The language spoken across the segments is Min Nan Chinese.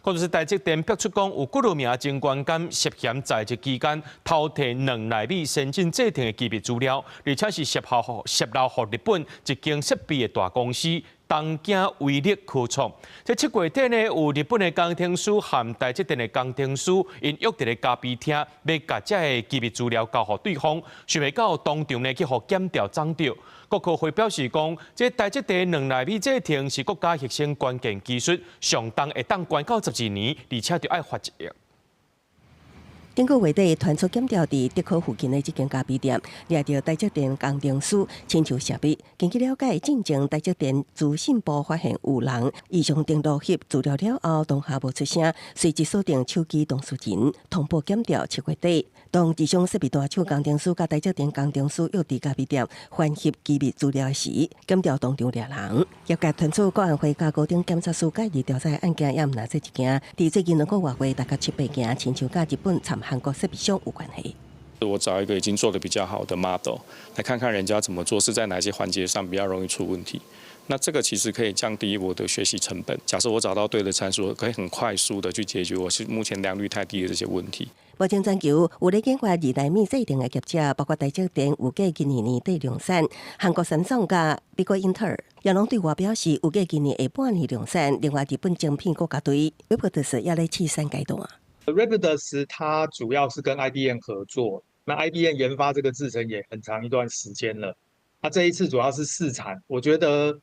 講就是台積電爆出講有幾多名前高管涉嫌在職期間偷提2納米先進製程的機密資料，而且是洩漏予日本一間設備的大公司東京威力科創。這7月底呢，有日本的工程師和台積電的工程師，𪜶約佇咧咖啡廳，欲共這个機密資料交予對方，想袂到當場呢去予檢調掌著。國科會表示講，這台積電2納米製程是國家核心關鍵技術，上重會當關到12年，而且著愛罰1億。頂個月底傳出檢調佇竹科附近的這間咖啡店，掠著台積電工程師親像泄密。根據了解，進前台積電資訊部發現有人異常登錄翕資料了後，當下無出聲，隨即鎖定手機當事人，通報檢調。7月底，當一箱設備大廠工程師佮台積電工程師約佇咖啡店翻翕機密資料時，檢調當場掠人。業界傳出國安會佮高等檢察署介入調查案件，也毋但這一件。佇最近2個外月，大概七八件，親像佮日本摻韓國設備商有關係。我找一個已經做得比較好的 model，來看看人家怎麼做，是在哪些環節上比較容易出問題。那這個其實可以降低我的學習成本。假設我找到對的參數，可以很快速的去解決我是目前良率太低的這些問題。目前全球有咧研發2納米製程的業者，包括台積電預計今年年底量產，韓國三星佮美國英特爾也攏對外表示預計今年下半年量產。另外，日本晶片國家隊 Rapidus 也咧試產階段。 Rapidus 它主要是跟 IBM 合作，那 IBM 研發這個製程也很長一段時間了。那這一次主要是試產，我覺得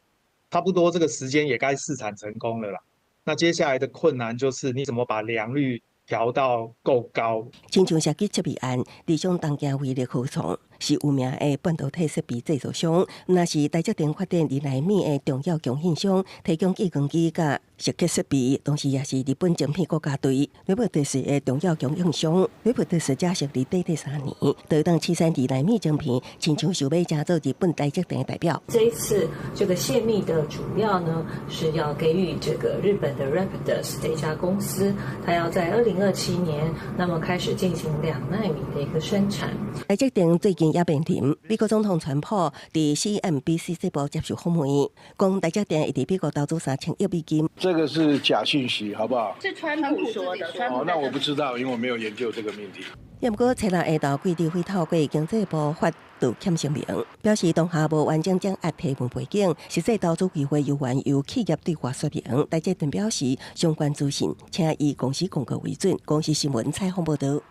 差不多這個時間也該試產成功了啦。那接下來的困難就是你怎麼把良率調到夠高。親像錫機設備案，理想東京威力科創是有名的半導體設備製造商，若是台積電發展2納米的重要供應商，提供激光機佮蝕刻設備，同時也是日本晶片國家隊 Rapidus 的重要供應商。Rapidus 才成立短短3年，就當試產2納米晶片，親像受欲成做日本台積電的代表。這一次這個洩密的主要呢，是要給予這個日本的 Rapidus 這家公司，它要在2027年，那麼開始進行2納米的一個生產。台積電最近也面臨美國總統川普佇 CNBC 節目接受訪問，講台積電會佇美國投資3000億美金。這個是假訊息，好不好？是川普說的。哦，那我不知道，因為我沒有研究這個命題。毋過，昨下晝記者會透過經濟部發道歉聲明，表示當下無完整掌握提問背景，實際投資機會猶原由企業對外說明。台積電表示，相關資訊請以公司公告為準。公視新聞採訪報導。